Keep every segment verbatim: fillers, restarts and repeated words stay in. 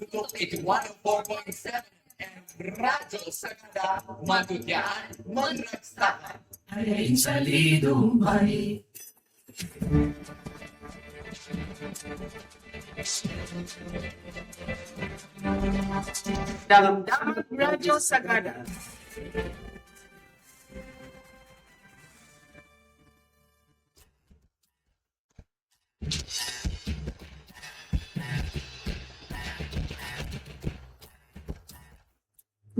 Tutok iti one oh four point seven F M Radyo Sagada, Matutyaan, Manragsakan. Arin sa lidong hari. Damdamag Radyo Sagada.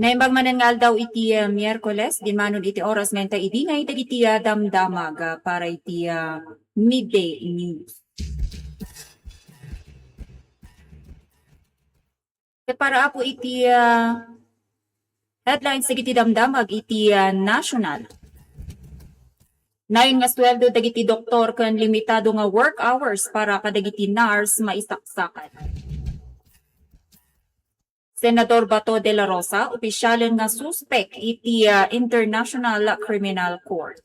Naimbag manen nga aldaw iti, ah, Miyerkules, dimmanon iti oras nga intay ibingay dagiti, ah, damdamag, ah, para iti, ah, midday news. Ket para, Apo, iti, ah, headlines dagiti damdamag iti, ah, national. Nayon nga sueldo dagiti doktor ken limitado nga work hours para kadagiti nurse maisaksakan. Senador Bato de la Rosa, opisyalen nga suspek iti, ah, International Criminal Court.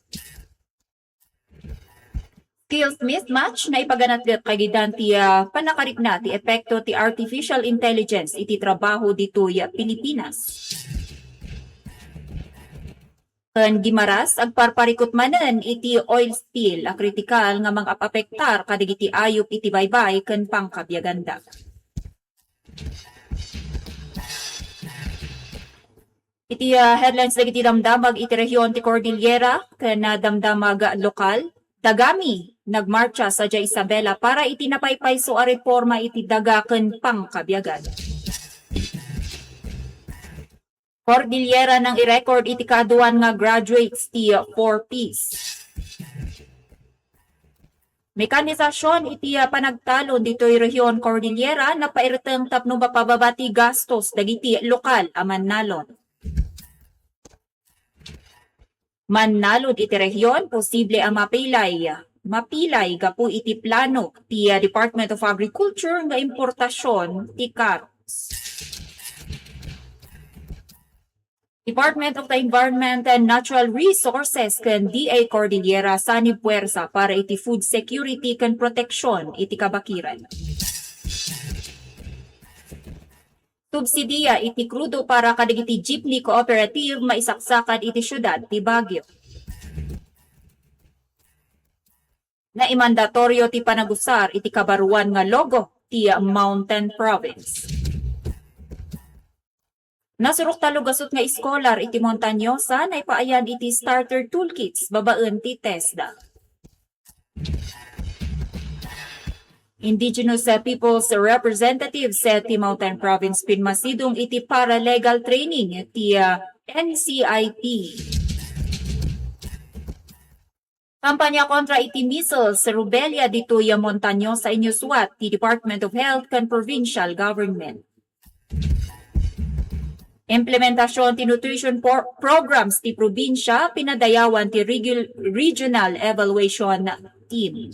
Skills mismatch, naipaganat ket kagidan ti, ah, pannakarikna ti epekto ti artificial intelligence iti trabaho ditoy Pilipinas. Ken Guimaras, agparparikut manen iti oil spill a kritikal nga mangapapektar kadagiti ayup iti baybay ken pangkabiaganda. Iti, ah, headlines dagiti damdamag iti rehiyon ti Cordillera ken, ah, damdamag lokal, dagami nagmartsa sadiay Isabela para iti napaypayso a reforma iti daga ken pangkabiagan. Cordillera nang i-record iti kaaduan nga graduates ti four Ps. Mekanisasion iti, ah, panagtalon ditoy rehiyon Cordillera napaireteng tapno mapababa ti gastos dagiti lokal a mannalon. Mannalon iti rehiyon, posible a mapilay, mapilay gapu iti plano ti, ah, Department of Agriculture nga importasion ti carrots. Department of the Environment and Natural Resources ken D A Cordillera sanib puwersa para iti food security ken proteksyon iti kabakiran. Subsidia iti krudo para kadagiti jeepney cooperative maisaksakan iti siudad ti Baguio. Naimandatorio ti panagusar iti kabaruan nga logo ti Mountain Province. Nasurok tallo gasut nga iskolar iti Montañosa naipaayan iti starter toolkits babaen ti TESDA. Indigenous, uh, People's Representatives, uh, ti Mountain Province pinmasidong iti paralegal training ti, uh, N C I T. Kampanya kontra iti measles, rubella ditoy Montañosa inyusuat ti Department of Health ken provincial government. Implementasion ti nutrition por-, programs ti probinsya pinadayawan ti regul-, regional evaluation team.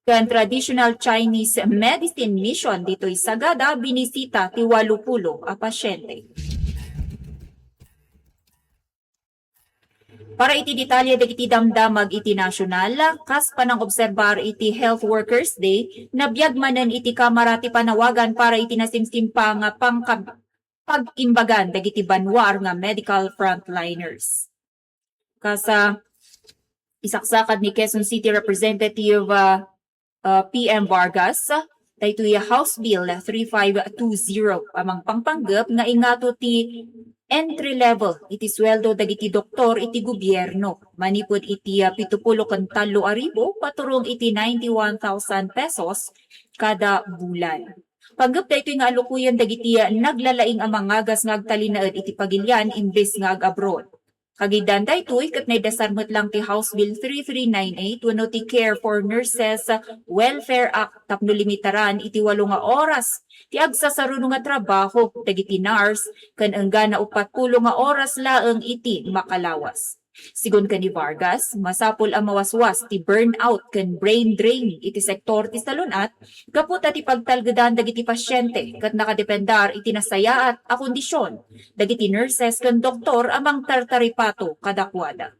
Ken traditional Chinese medicine mission ditoy Sagada binisita ti walupulo a pasyente. Para iti detalye dagiti damdamag iti nasyonal, kas panangobserbar iti Health Workers Day, nabiag manen iti Kamara ti panawagan para iti nasimsimpang nga pangkab-, pag-imbagan dagiti banua nga medical frontliners. Kas, ah, isaksakad ni Quezon City Representative, ah, uh, P M Vargas, daytoy House Bill three five two zero a mangpangpanggep nga ingato ti entry level iti sueldo dagiti doktor iti gobierno, manipud iti, uh, pitupulo ken tallo a ribu paturong iti ninety-one thousand pesos kada bulan. Panggep daytoy nga alukoyen dagiti, uh, naglalaing a mangagas nga agtalinaed iti pagilian imbes nga ag-abroad. Kagidan daytoy ket naidasar met lang ti House Bill three three nine eight wenno ti Care for Nurses Welfare Act tapno limitaran iti walo nga oras ti agsasaruno nga trabaho dagiti nurse ken enggana uppat pulo nga oras laeng iti makalawas. Sigun ken ni Vargas, masapul a mawaswas ti burnout ken brain drain iti sektor ti salun-at gapu ta ti pagtalgedan dagiti pasyente ket nakadependar iti nasayaat a kondisyon dagiti nurses ken doktor a mangtartaripato kadakuada.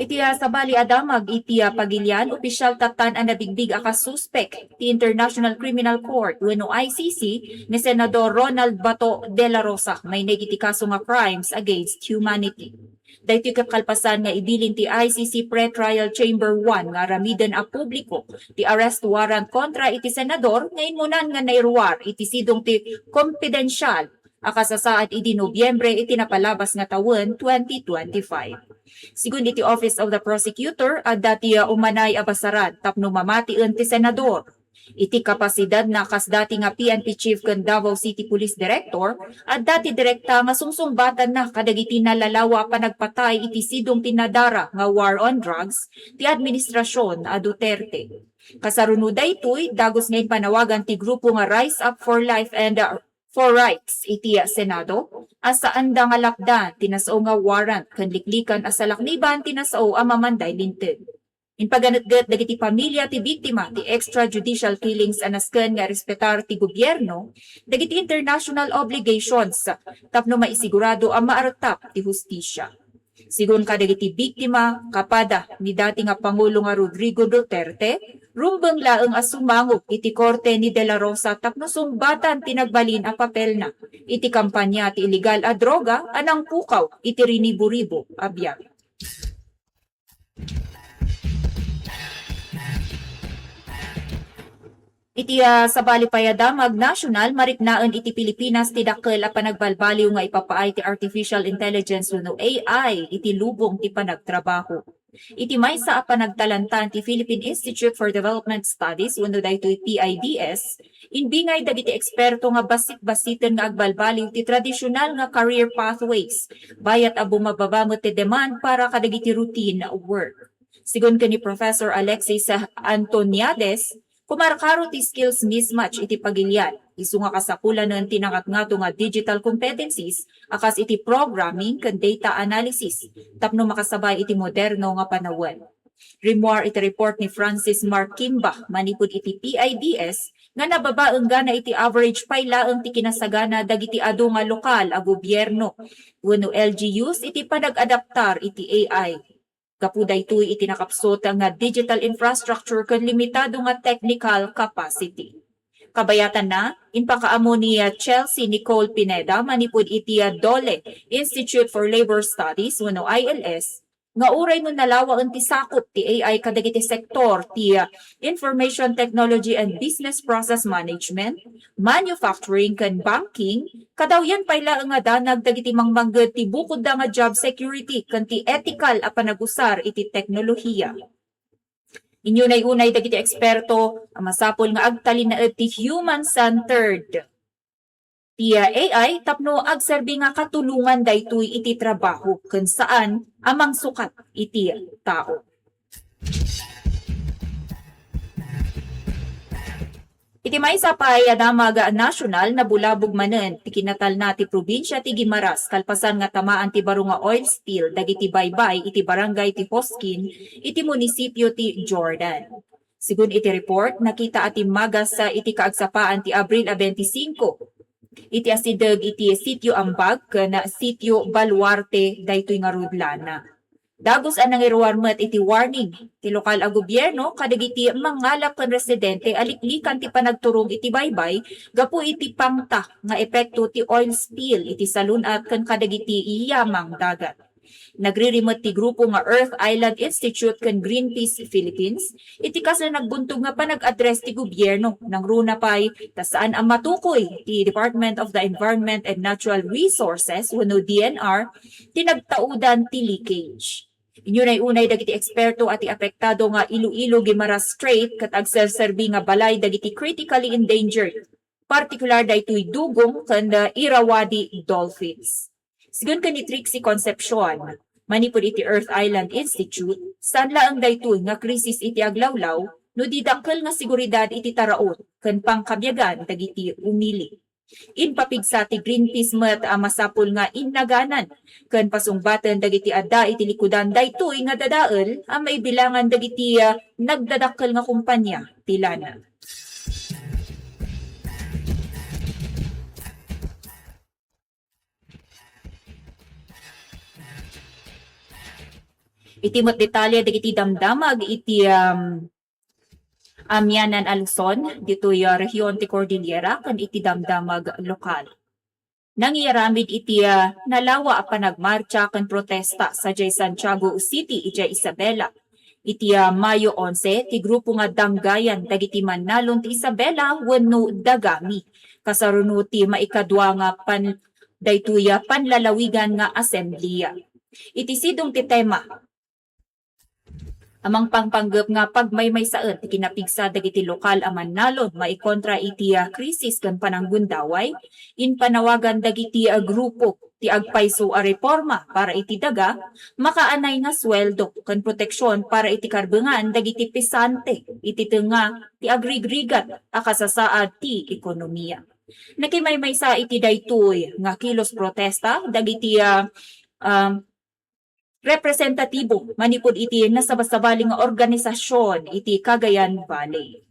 Iti, ah, sabali a damag iti, ah, pagilian, opisyal tattan a nabigbig a kasuspek ti International Criminal Court wenno I C C ni Senador Ronald Bato de la Rosa, maineg iti kaso nga crimes against humanity. Daytoy ket kalpasan nga ibilin ti I C C Pretrial Chamber one nga aramiden a publiko ti arrest warrant kontra iti senador nga immunan nga nairuar iti sidong ti confidential a kasasaad idi Nobyembre iti napalabas nga tawen twenty twenty-five. Sigun iti Office of the Prosecutor, adda ti, ah, umanay a basaran tapno mamatien ti senador. Iti kapasidadna kas dati nga P N P Chief ken Davao City Police Director, adda ti direkta nga sungsungbatanna kadagiti nalalawa a panagpatay iti sidong ti nadara nga war on drugs ti administrasyon a Duterte. Kasaruno daytoy, dagus nga impanawagan ti grupo nga Rise Up for Life and, uh, for Rights iti Senado a saanda nga lapdan ti nasao nga warrant ken liklikan a salakniban ti nasao a mamanday linteg. Impaganetget dagiti pamilia ti biktima ti extrajudicial killings a nasken nga irespetar ti gobierno dagiti international obligations tapno maisigurado a maartap ti hustisya. Sigun kadagiti biktima, kapada ni dati nga Pangulo nga Rodrigo Duterte, rumbeng laeng a sumangop iti korte ni De La Rosa tapno sungbatan ti nagbalin a papelna iti kampanya ti illegal a droga a nangpukaw iti rinibo-ribo a biag. Iti, ah, sabali pay a damag nasyonal, mariknaen iti Pilipinas ti dakkel a panagbalbaliw nga ipapaay ti artificial intelligence wenno A I iti lubong ti panagtrabaho. Iti maysa a panagtalantan ti Philippine Institute for Development Studies wenno daytoy P I D S, imbingay dagiti eksperto nga bassit-bassiten nga agbalbaliw ti tradisyonal nga career pathways, bayat a bumababa met ti demand para kadagiti routine work. Sigun ken ni Professor Alexis Antoniades, kumarkaro ti skills mismatch iti pagilian, isu nga kasakulanen ti nangatngato nga digital competencies a kas iti programming ken data analysis tapno makasabay iti moderno nga panawen. Rimmuar iti report ni Francis Marquimba manipud iti P I D S nga nababa enggana iti average pay laeng ti kinasagana dagiti adu nga lokal a gobierno wenno L G Us iti panag-adaptar iti A I. Gapu daytoy iti nakapsut nga digital infrastructure ken limitado nga technical capacity. Kabayatanna, impakaammo ni, ah, Chelsea Nicole Pineda manipud iti, ah, DOLE, Institute for Labor Studies wenno I L S, nga uray no nalawaen ti sakup ti A I kadagiti sektor ti, ah, Information Technology and Business Process Management, Manufacturing ken Banking, kadawyan pay laeng nga danag dagiti mangmangged ti bukodda nga job security ken ti ethical a panagusar iti teknolohiya. Inyunay-unay dagiti eksperto a masapul nga agtalinaed ti human-centered ti A I tapno agserbi nga katulongan daytoy iti trabaho ken saan a mangsukat iti tao. Iti maysa pay a damag nasyonal, nabulabog manen ti kinatalna ti probinsia ti Guimaras kalpasan nga tamaan ti baro nga oil spill dagiti baybay iti barangay ti Hoskin iti munisipio ti Jordan. Sigun iti report, nakita a timmagas iti kaagsapaan ti Abril a twenty-five iti asideg iti Sitio Ambag ken Sitio Baluarte daytoy nga rudlana. Dagus a nangiruar met iti warning ti lokal a gobierno kadagiti mangalap ken residente a liklikan ti panagturong iti baybay gapu iti pangta nga epekto ti oil spill iti salun-at ken kadagiti yamang dagat. Nagririmet ti grupo nga Earth Island Institute ken Greenpeace Philippines iti kasla nagbuntog nga panag-address ti gobierno, nangruna pay ta saan a matukoy ti Department of the Environment and Natural Resources wenno D N R ti nagtaudan ti leakage. Inyunay-unay dagiti eksperto a ti apektado nga Iloilo Guimaras Strait ket agserserbi nga balay dagiti critically endangered, partikular daytoy dugong ken, uh, Irrawaddy dolphins. Sigun ken ni Trixie Concepcion, manipud iti Earth Island Institute, saan laeng daytoy nga krisis iti aglawlaw no di dakkel nga seguridad iti taraon ken pangkabiagan dagiti umili. Impapigsa ti Greenpeace met a masapul nga innaganan ken pasungbaten dagiti adda iti likudan daytoy nga dadael a maibilangan dagiti, ah, nagdadakkel nga kompania ti lana. Iti met detalye dagiti damdamag iti, um, amianan a Luzon, ditoy, uh, rehiyon ti Cordillera, ken iti damdamag lokal. Nangiaramid iti, ah, nalawa a panagmartsa ken protesta sadiay Santiago City idiay Isabela. Iti, ah, Mayo onse, ti grupo nga Danggayan Dagiti Mannalon ti Isabela wenno Dagami, kasaruno ti maikadua nga pan-, daytoy, ah, panlalawigan nga asemblea. Iti sidong ti tema, a mangpangpanggep nga pagmaymaysaen ti kinapigsa dagiti lokal a mannalon maikontra iti, ah, krisis ken pananggundaway, impanawagan dagiti, ah, grupo ti agpayso a reforma para iti daga, makaanay nga sueldo ken proteksion para iti karbengan dagiti pesante iti tengnga ti agrigrigat a kasasaad ti ekonomia. Nakimaymaysa iti daytoy nga kilos protesta dagiti, ah, ah, representatibo manipud iti nasabasabali nga organisasyon iti Cagayan Valley.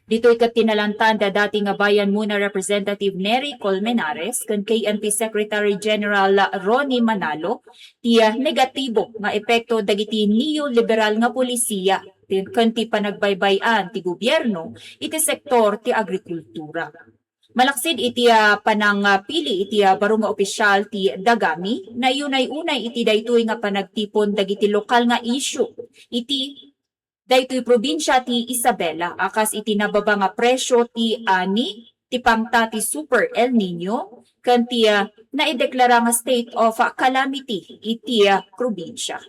Ditoy ket tinalantan da dati nga Bayan Muna Representative Nery Colmenares ken K N P Secretary General Ronnie Manalo ti, ah, negatibo nga epekto dagiti neoliberal nga polisiya ti-, ken ti panagbay-bay-an ti gobierno iti sektor ti agrikultura. Malaksid iti, ah, panangpili iti, ah, baro nga opisyal ti Dagami, naiyunay-unay iti daytoy nga panagtipon dagiti lokal nga isyu iti daytoy probinsia ti Isabela a kas iti nababa nga presio ti ani, ti pangta ti Super El Niño, ken ti, ah, naideklara nga state of calamity iti, ah, probinsia.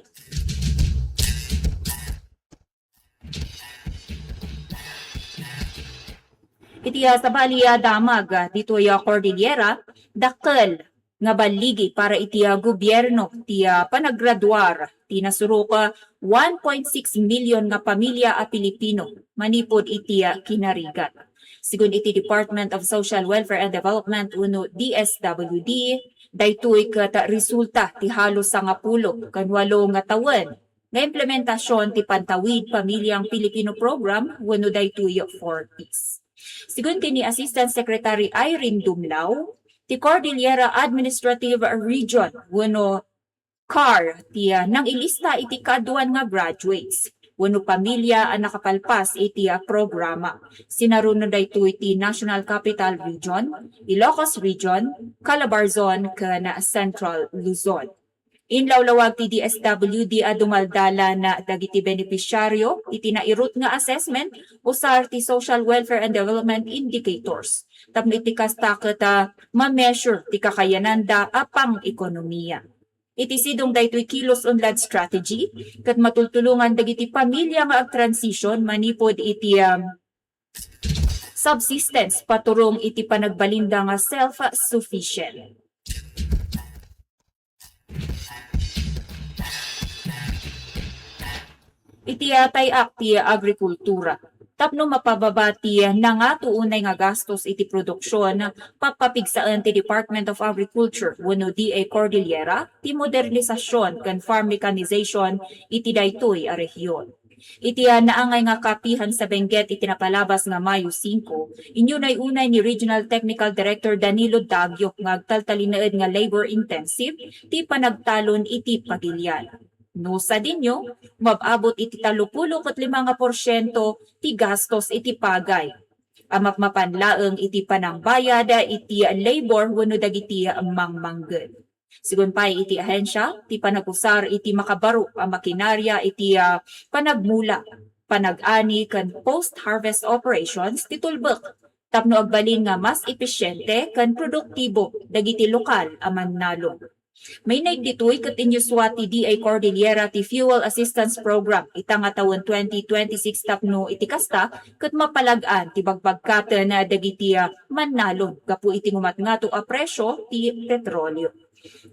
Iti, ah, sabali a damag, ah, ditoy, ah, Cordillera, dakkel nga balligi para iti, ah, gobierno ti, ah, panagraduar ti nasurok, ah, one point six million nga pamilya a Pilipino manipud iti, ah, kinarigat. Sigun iti Department of Social Welfare and Development wenno D S W D, daytoy ket resulta ti halos sangapulo ken walo nga tawen nga implementasion ti Pantawid Pamilyang Pilipino Program wenno daytoy four Ps. Sigun ken ni Assistant Secretary Irene Dumlao, ti Cordillera Administrative Region wenno CAR ti, ah, nangilista iti kaaduan nga graduates wenno pamilya a nakapalpas iti, ah, programa. Sinaruno daytoy ti National Capital Region, Ilocos Region, Calabarzon, ken Central Luzon. Inlawlawag ti D S W D a dumaldalan dagiti benepisyaryo iti nairut nga assessment usar ti Social Welfare and Development Indicators tapno iti kasta ket, ah, ma-measure ti kakayananda a pang-ekonomiya. Iti sidong daytoy kilos unlad strategy ket matultulongan dagiti pamilya nga agtransition manipud iti, um, subsistence paturong iti panagbalinda nga self-sufficient. Iti, ah, tay-ak ti agrikultura. Tapno mapababa ti nangato unay nga gastos iti produksion, papapigsaen ti Department of Agriculture wenno D A Cordillera ti modernisasion ken farm mechanization iti daytoy a rehiyon. Iti, ah, naangay nga kapihan sa Benguet iti napalabas nga Mayo singko, inyunay-unay ni Regional Technical Director Danilo Dagio nga agtaltalinaed nga labor-intensive ti panagtalon iti pagilian. No sadinyo, umab-abot iti tallopulo ket lima nga porsiento ti gastos iti pagay a mapmapan laeng iti panangbayad iti labor wenno dagiti mangmangged. Sigun pay iti ahensia, ti panagusar iti makabaro a makinarya iti, ah, panagmula, panag-ani, ken post-harvest operations ti tulbek tapno agbalin nga mas episyente ken produktibo dagiti lokal a mannalon. Mainaig ditoy ket inyusua ti D A Cordillera ti Fuel Assistance Program ita nga tawen twenty twenty-six tapno iti kasta ket mapalag-an ti bagbagkaten dagiti, ah, mannalon gapu iti ngumatngato a presio ti petrolio.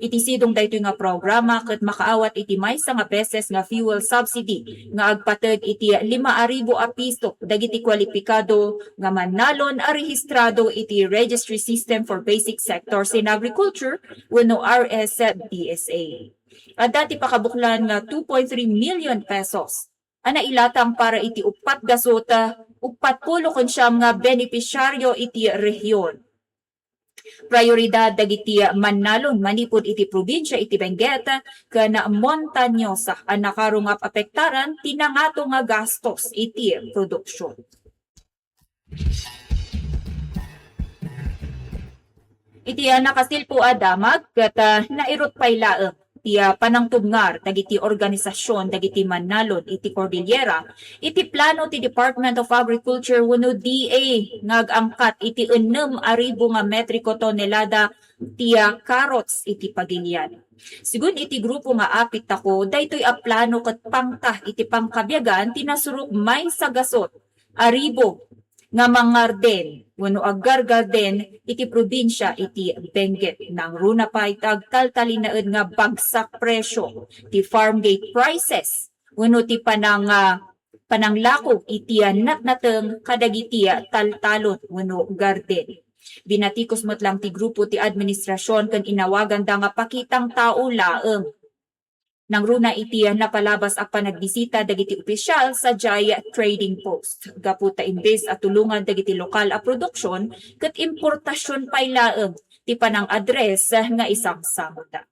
Iti sidong daytoy nga programa ket makaawat iti maysa nga beses nga fuel subsidy nga agpateg iti lima a ribu a piso dagiti kwalipikado nga mannalon a rehistrado iti Registry System for Basic Sectors in Agriculture wenno R S B S A. Adda ti pakabuklan nga two point three million pesos a nailatang para iti uppat gasut, uppat pulo ken siam nga benepisyaryo iti rehiyon. Prioridad dagiti mannalon manipud iti probinsia iti Benguet ken Montañosa a nakarungap apektaran ti nangato nga gastos iti produksion. Iti, ah, nakasilpo a damag ket, ah, nairut pay laeng ti, ah, panangtubngar dagiti organisasion dagiti mannalon iti Cordillera iti plano ti Department of Agriculture wenno D A nga agangkat iti ennem a ribu nga metriko tonelada ti, ah, carrots iti pagilian. Sigun iti grupo nga apit tako, daytoy a plano ket pangta iti pangkabiagan ti nasurok maysa gasut a ribu nga mangarden wenno aggargarden iti probinsia iti Benguet. Nangruna pay ti agtaltalinaed nga bagsak presio ti farm gate prices wenno ti panang-, ah, pananglako iti, ah, natnateng kadagiti, ah, taltalon wenno garden. Binatikos met lang ti grupo ti administrasion ken inawaganda nga pakitang tao laeng. Nangruna iti napalabas a panagbisita dagiti opisial sadiay trading post. Gapu ta imbes a tulongan dagiti lokal a produksion ket importasion pay laeng ti panang-address nga isangsangoda.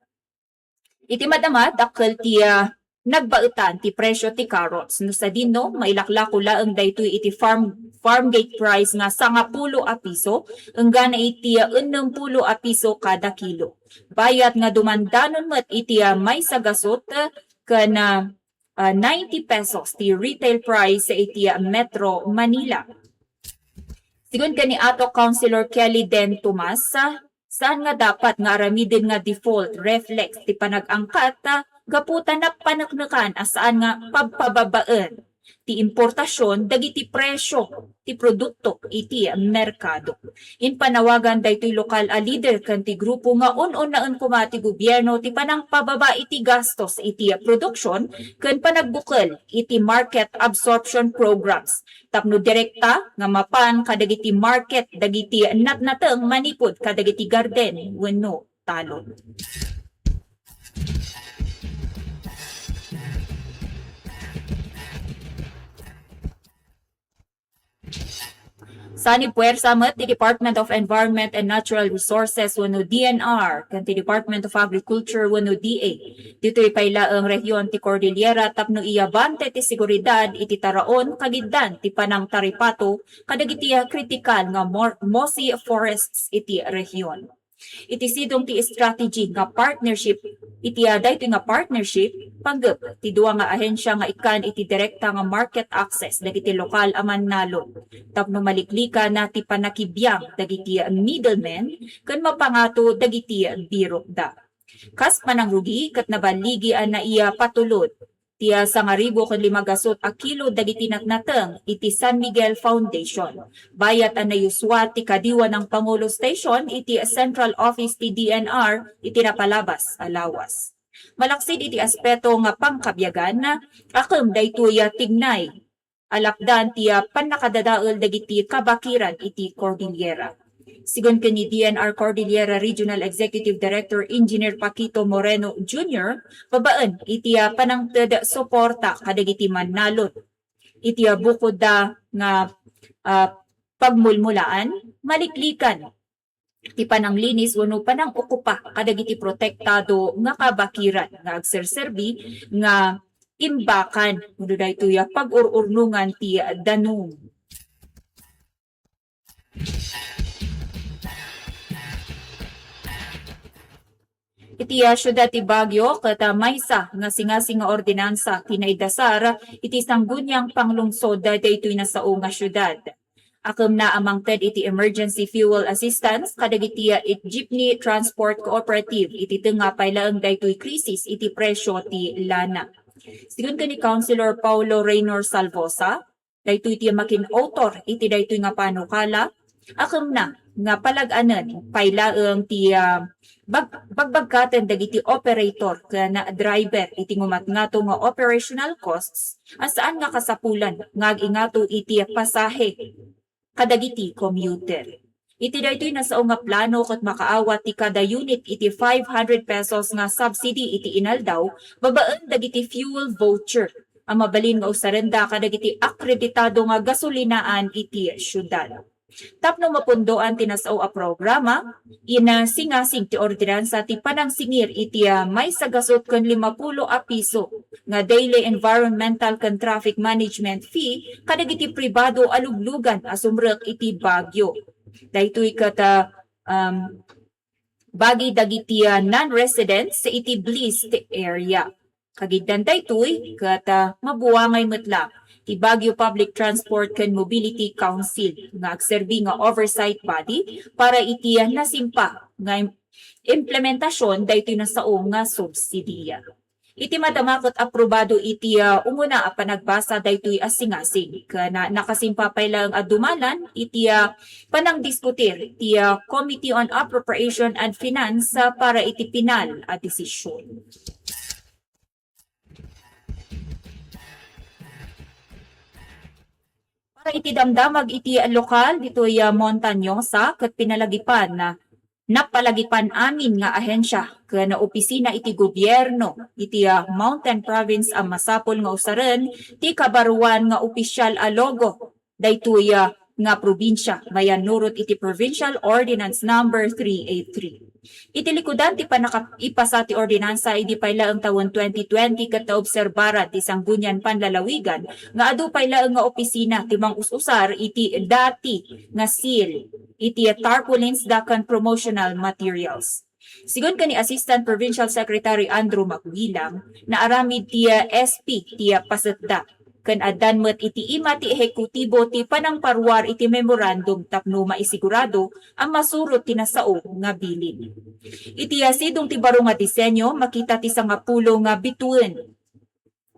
Iti madama, dakkel ti, ah, nagbaetan ti presio ti carrots. No sadino, mailaklako laeng daytoy iti farm, farm gate price nga sangapulo a piso, enggana iti, ah, ennem pulo a piso kada kilo. Bayat nga dumandanon met iti, ah, maysa gasut, ah, ken, ah, ah, ninety pesos ti retail price iti, ah, Metro Manila. Sigun ken ni Ato Councilor Kelly Den Tomas, ah, saan nga dapat nga aramiden nga default reflex ti panag-angkat, ah, gapu ta napaneknekan a saan nga pabpababaen ti importasion dagiti presio ti produkto iti merkado. Impanawagan daytoy lokal a lider ken ti grupo nga un-unnaen koma ti gobierno ti panangpababa iti gastos iti produksion ken panagbukel iti market absorption programs tapno direkta nga mapan kadagiti market dagiti natnateng manipud kadagiti garden wenno talon. Saan ni puwersa met ti Department of Environment and Natural Resources wenno D N R ken ti Department of Agriculture wenno D A ditoy pay laeng rehiyon ti Cordillera tapno iyabante ti seguridad iti taraon kagiddan ti panangtaripato kadagiti kritikal nga mor-, mossy forests iti rehiyon. Iti sidong ti strategy nga partnership, iti, ah, daytoy nga partnership, panggep ti dua nga ahensya nga ikkan iti direkta nga market access dagiti lokal a mannalon tapno maliklikan ti panakibiang dagiti middlemen ken mapangato dagiti birokda. Kas panangrugi ket naballigi a naipatulod ti, ah, sangaribu ken lima gasut a kilo dagiti natnateng iti San Miguel Foundation. Bayat a nayusua ti kadiwanang Pangulo Station iti Central Office ti D N R iti napalabas a lawas. Malaksid iti aspeto nga pangkabiagan, akem daytoy a tignay a lapdan ti, ah, pannakadadael dagiti kabakiran iti Cordillera. Sigun ken ni D N R Cordillera Regional Executive Director Engineer Paquito Moreno Junior, babaen iti, ah, panangted suporta kadagiti mannalon iti, ah, bukodda nga, ah, pagmulmulaan, maliklikan ti pananglinis wenno panangokupa kadagiti protektado nga kabakiran nga agserserbi nga imbakan wenno daytoy a pag-ur-urnongan ti danum. Iti, ah, siudad ti Baguio, ket, ah, maysa nga singasing nga ordinansa ti naidasar iti Sangguniang Panglungsod daytoy nasao nga siudad. Akem na a mangted iti emergency fuel assistance kadagiti, ah, it jeepney transport cooperative iti tengnga pay laeng daytoy krisis iti presio ti lana. Sigun ken ni Councilor Paulo Reynor Salvosa, daytoy ti makin-author iti daytoy nga panukala, akem na nga palag-anen pay laeng ti, ah, bag-, bagbagkaten dagiti operator ken driver iti ngumatngato nga operational costs a saan nga kasapulan nga ag-ingato iti pasahe kadagiti commuter. Iti daytoy nasao nga plano ket makaawat ti kada unit iti five hundred pesos nga subsidy iti inaldaw babaen dagiti fuel voucher a mabalin nga usarenda kadagiti akreditado nga gasolinaan iti siudad. Tapno mapundoan ti nasao a programa, inasingasing ti ordinansa ti panangsingir iti, ah, maysa gasut ken limapulo a piso nga daily environmental ken traffic management fee kadagiti pribado a luglugan a sumrek iti Baguio. Daytoy ket, ah, um, bagi dagiti, ah, non-residents iti blessed area. Kagiddan daytoy, ket, ah, mabuangay met la ti Baguio Public Transport ken Mobility Council nga agserbi nga oversight body para iti, ah, nasimpa nga im-, implementasion daytoy nasao nga subsidiya. Iti madama ket aprobado iti, ah, umuna a panagbasa daytoy a singasing. Ken, ah, nakasimpa pay laeng a dumalan iti, ah, panangdiskutir ti, ah, Committee on Appropriation and Finance, ah, para iti pinal a desisyon. Para iti damdamag iti lokal ditoy, ah, Montañosa ket pinalagipan, ah, napalagipan amin nga ahensya ken opisina iti gobierno iti, ah, Mountain Province a masapul nga usaren ti kabaruan nga opisyal a logo daytoy, ah, nga probinsia nga yannurot iti Provincial Ordinance Number three eight three. Iti likudan ti pannakaipasa ti ordinansa idi pay laeng tawen twenty twenty ket naobserbaran ti Sanggunian Panlalawigan nga adu pay laeng nga opisina ti mangus-usar iti dati nga seal iti tarpaulins da ken promotional materials. Sigun ken ni Assistant Provincial Secretary Andrew Maguilang, naaramid ti, ah, S P ti, ah, pasetda. Ken addan met iti ima ti ehekutibo ti panangparuar iti memorandum tapno maisigurado a masurot ti nasao nga bilin. Iti, ah, sidong ti baro nga disenyo, makita ti sangapulo nga bituen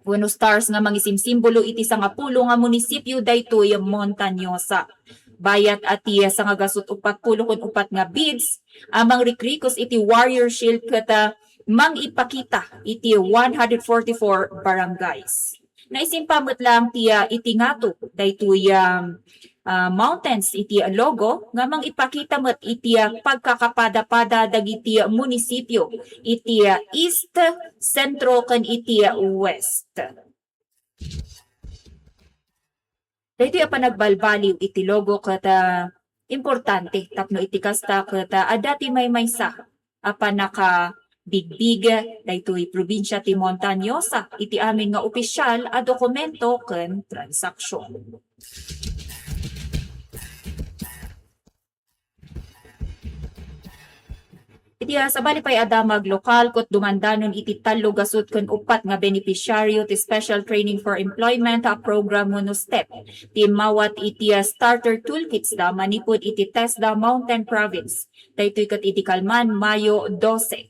wenno stars nga mangisimsimbolo iti sangapulo nga munisipio daytoy Montañosa. Bayat a ti sangagasut uppat pulo ken uppat nga beads a mangrikrikos iti Warrior Shield ket, ah, mangipakita iti one hundred forty-four barangays. Naisimpa met laeng ti, ah, iti ngato daytoy, um, ah, mountains iti logo nga mangipakita met iti, ah, pagkakapadapada dagiti munisipio iti, ah, East, Sentro, ken iti, ah, West. Daytoy a panagbalbaliw iti logo ket, ah, importante tapno iti kasta ket, ah, adda ti maymaysa a pannakabigbig daytoy probinsia ti Montañosa iti amin nga opisyal a dokumento ken transaksion. Iti, ah, sabali pay a damag lokal, ket dumandanon iti tallo gasut ken uppat nga benepisyaryo ti Special Training for Employment, ah, Program wenno step. Ti immawat iti, ah, starter toolkits da manipud iti TESDA Mountain Province. Daytoy ket idi kalman, Mayo dose.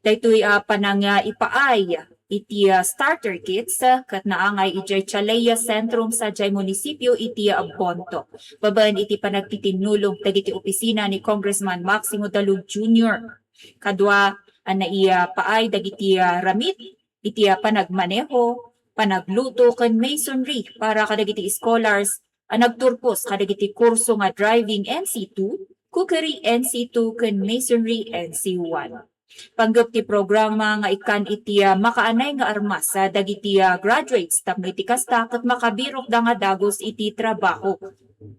Daytoy, ah, panang, ah, ipaay iti, ah, starter kits, ah, ket naangay idiay Chalaya Centrum sadiay munisipio iti, ah, Bontoc. Babaen iti panagtitinnulong dagiti opisina ni Congressman Maximo Dalug Junior. Kadua a naipaay dagiti, ah, ramit iti, ah, panagmaneho, panagluto, ken masonry para kadagiti scholars a nagturpos kadagiti kurso nga driving N C two, cookery N C two, ken masonry N C one. Panggep ti programa nga ikkan iti, ah, makaanay nga armas, ah, dagiti, ah, graduates tapno iti kasta ket makabirokda nga dagus iti trabaho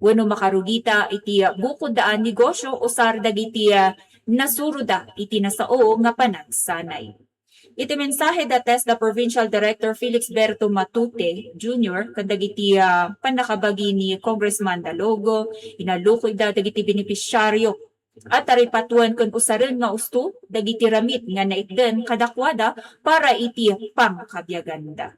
wenno makarugita iti, ah, bukodda a negosyo usar dagiti, ah, nasuroda iti nasao nga panagsanay. Iti mensahe da TESDA Provincial Director Felix Berto Matute Junior ken dagiti, ah, pannakabagi ni Congressman Dalug, inalukuyda dagiti benepisyaryo a taripatuen ken usaren nga usto dagiti ramit nga naitden kadakuada para iti pangkabiaganda.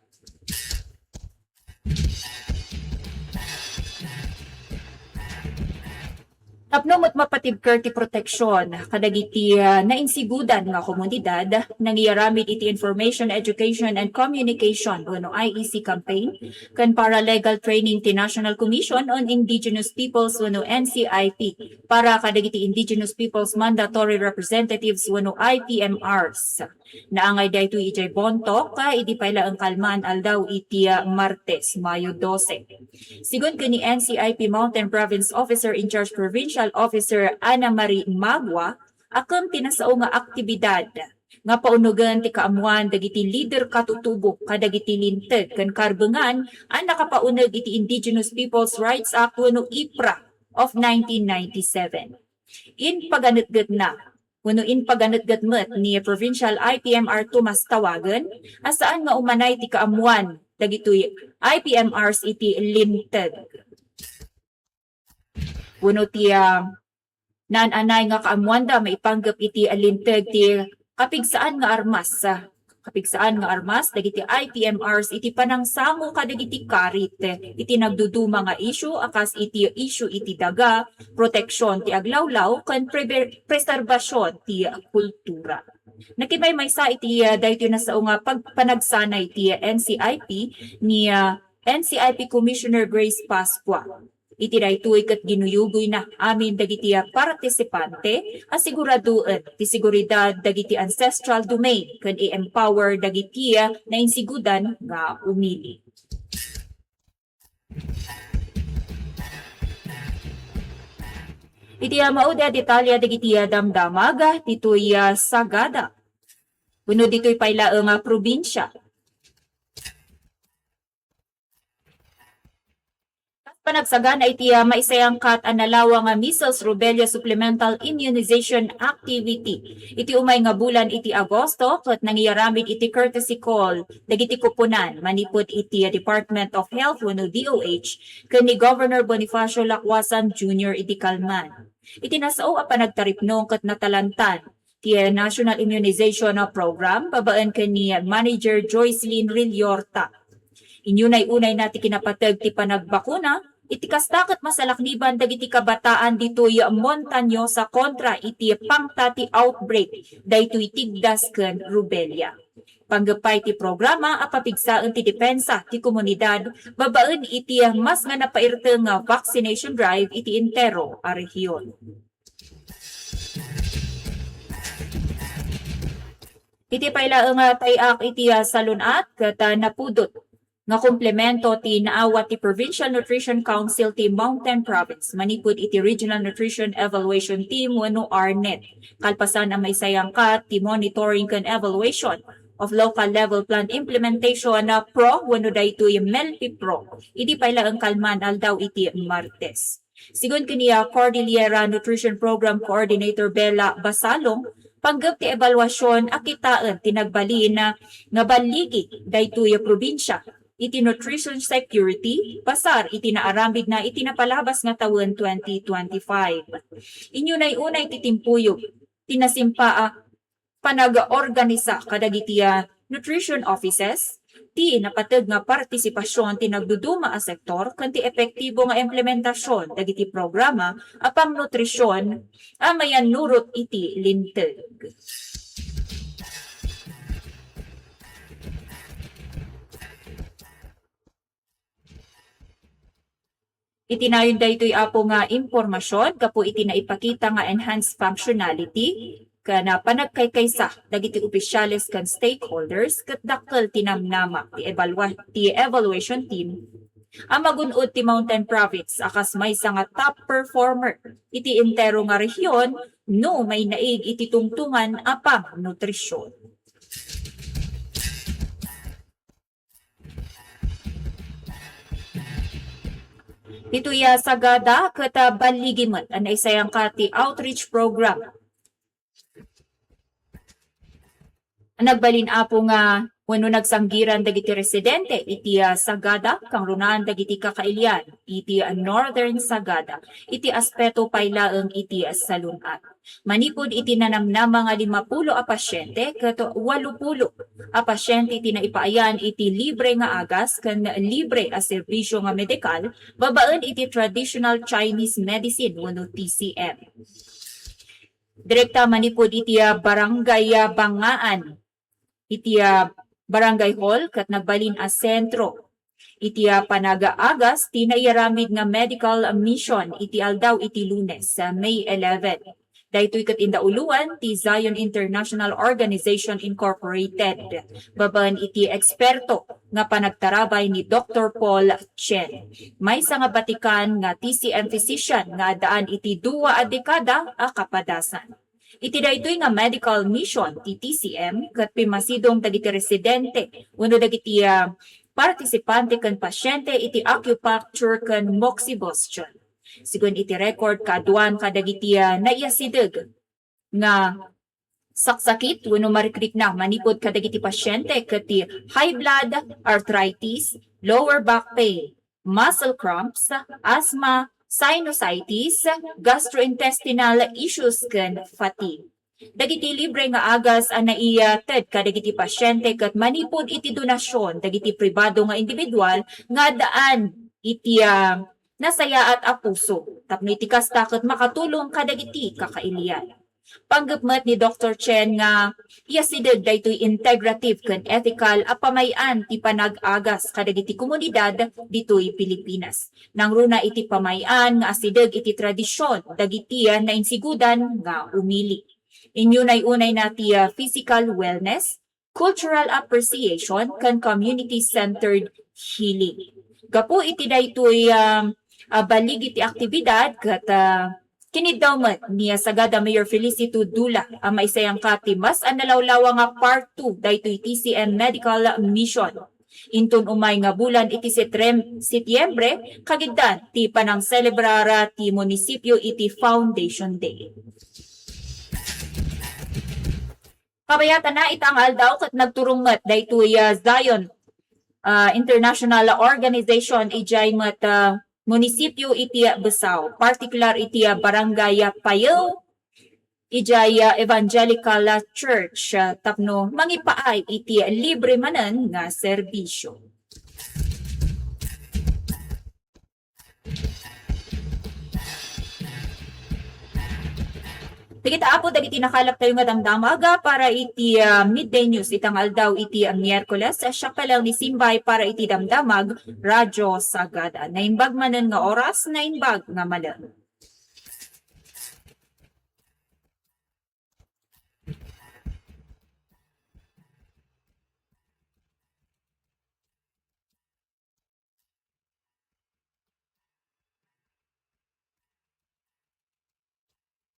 Tapno met mapatibker ti proteksion kadagiti, ah, nainsigodan nga komunidad, nangiaramid iti Information, Education, and Communication wenno I E C campaign ken paralegal training ti National Commission on Indigenous Peoples wenno N C I P para kadagiti Indigenous Peoples Mandatory Representatives wenno I P M Rs. Naangay daytoy idiay Bontoc, ah, idi pay laeng kalman aldaw iti, ah, Martes, Mayo dose. Sigun ken ni N C I P Mountain Province Officer in Charge Provincial Officer Ana Marie Magua, akem ti nasao nga aktibidad nga paunugen ti kaammuan dagiti lider katutubo kadagiti linteg ken karbengan a nakapauneg iti Indigenous Peoples' Rights Act wenno IPRA. of nineteen ninety-seven. Impaganetgetna wenno impaganetget met ni Provincial I P M R Tomas Tawagen a saan nga umanay ti kaammuan dagitoy I P M Rs iti linteg. Wenno ti, ah, naan-anay nga kaammuanda maipanggep iti linteg ti kapigsaan nga armas, ah, kapigsaan nga armas dagiti I P M Rs iti panangsango kadagiti karit iti nagduduma nga issue a kas iti issue iti daga, proteksyon ti aglawlaw, ken preber-, preserbasion ti kultura. Nakimaymaysa iti, ah, daytoy nasao nga pag-, panagsanay ti N C I P ni, ah, N C I P Commissioner Grace Pascua. Iti daytoy ket ginuyugoyna amin dagiti, ah, partisipante a siguradoen ti seguridad dagiti ancestral domain ken i-empower dagiti, ah, nainsigodan nga umili. Iti, ah, maudi a detalye dagiti, ah, damdamag, ah, ditoy, ah, Sagada wenno ditoy pay laeng nga probinsia. Kas panagsagana iti, ah, maisayangkat a nalawag nga measles rubella supplemental immunization activity iti umay nga bulan iti Agosto ket nangiaramid iti courtesy call dagiti koponan manipud iti, ah, Department of Health wenno D O H ken ni Governor Bonifacio Lacuasan Junior iti kalman. Iti nasao a panagtaripnong ket natalantan ti National Immunization Program babaen ken ni Manager Joycelyn Rilliorta. Inyunay-unayna ti kinapateg ti panagbakuna, iti kasta ket masalakniban dagiti kabataan ditoy Montañosa kontra iti pangta ti outbreak daytoy tigdas ken rubella. Panggep pay ti programa a papigsaen ti depensa ti komunidad babaen iti mas nga napairteng nga vaccination drive iti entero a rehiyon. Iti pay laeng nga tay-ak iti, ah, salun-at ket, ah, napudot nga komplemento ti naawat ti Provincial Nutrition Council ti Mountain Province manipud iti Regional Nutrition Evaluation Team wenno RNET. Kalpasan a maisayangkat ti monitoring ken evaluation of local level plan implementation na pro wenno daytoy MELPI Pro idi pay laeng kalman aldaw iti Martes. Sigun ken ni, ah, Cordillera Nutrition Program Coordinator Bella Basalong, panggep ti ebaluasion a kitaen ti nagbalin nga balligi daytoy a probinsia iti nutrition security, basar iti naaramidna iti napalabas nga tawen twenty twenty-five. Inyunay-unay ti timpuyog ti nasimpa a panag-organisa kadagiti, ah, nutrition offices, ti napateg nga partisipasion ti nagduduma a sektor ken ti epektibo nga implementasion dagiti programa a pangnutrision a mayannurot iti linteg. Iti nayon daytoy, Apo, nga impormasion gapu iti naipakita nga enhanced functionality ken, ah, panagkaykaysa dagiti opisyales ken stakeholders ket dakkel ti namnama ti ebalua-, ti evaluation team a magun-od ti Mountain Province a kas maysa nga top performer iti entero nga rehiyon no mainaig iti tungtungan a pangnutrision. Ditoy a Sagada ket, ah, balligi met a naisayangka ti outreach program. Nagbalin, Apo, nga wenno nagsanggiran dagiti residente iti, ah, Sagada, kangrunaan dagiti kakailian iti, ah, Northern Sagada, iti aspeto pay laeng iti, ah, salun-at. Manipud iti nanamnama nga limapulo a pasyente ket walupulo a pasyente ti naipaayan iti libre nga agas ken libre a serbisyo nga medikal babaen iti traditional Chinese medicine wenno T C M. Direkta manipud iti, ah, Barangay, ah, Bangaan, iti, ah, Barangay Hall ket nagbalin a sentro iti, ah, panagaagas ti naiaramid nga medical mission iti aldaw iti Lunes, ah, May eleven. Daytoy ket indauluan ti Zion International Organization Incorporated babaen iti eksperto nga panagtarabay ni Doktor Paul Chen, maysa nga batikan nga T C M physician nga addaan iti dua a dekada a kapadasan. Iti daytoy nga medical mission ti T C M ket pimmasidong dagiti residente wenno dagiti, ah, partisipante ken pasyente iti acupuncture ken moxibustion. Sigun iti record, kaaduan kadagiti, ah, naiyasideg nga saksakit wenno marikrikna manipud kadagiti pasiente ket ti high blood, arthritis, lower back pain, muscle cramps, asthma, sinusitis, gastrointestinal issues, ken fatigue. Dagiti libre nga agas a naited kadagiti pasiente ket manipud iti donasyon dagiti pribado nga individual nga addaan iti, ah, nasayaat a puso tapno iti kasta ket makatulong kadagiti kakailian. Panggep met ni Doktor Chen nga iyasideg daytoy integrative ken ethical a pamay-an ti panag-agas kadagiti komunidad ditoy Pilipinas. Nangruna iti pamay-an nga asideg iti tradisyon dagiti, ah, nainsigudan nga umili. Inyunay-unayna ti, ah, physical wellness, cultural appreciation, ken community-centered healing. Gapu iti daytoy, ah, ah, balig iti aktibidad ket, ah, kiniddaw met ni Sagada Mayor Felicito Dula a maisayangka ti mas a nalawlawa nga part two daytoy T C M Medical Mission. Inton umay nga bulan iti Setrem-, Setyembre, kagiddan ti panangselebrar ti munisipyo iti Foundation Day. Kabayatanna ita nga aldaw ket nagturong met daytoy, ah, Zion, ah, International Organization idiay met, ah, munisipyo iti Besao, partikular iti, ah, Barangay, ah, Payew, idiay, ah, Evangelical, ah, Church, ah, tapno mangipaay iti libre manen nga serbisyo. Dagita, Apo, dagiti nakalaptayo nga damdamag, ah, para iti, ah, Midday News ita nga aldaw iti, ah, Miyerkules, ah, siak pay laeng ni Simbay para iti Damdamag Radyo Sagada. Naimbag manen nga oras, naimbag nga malem.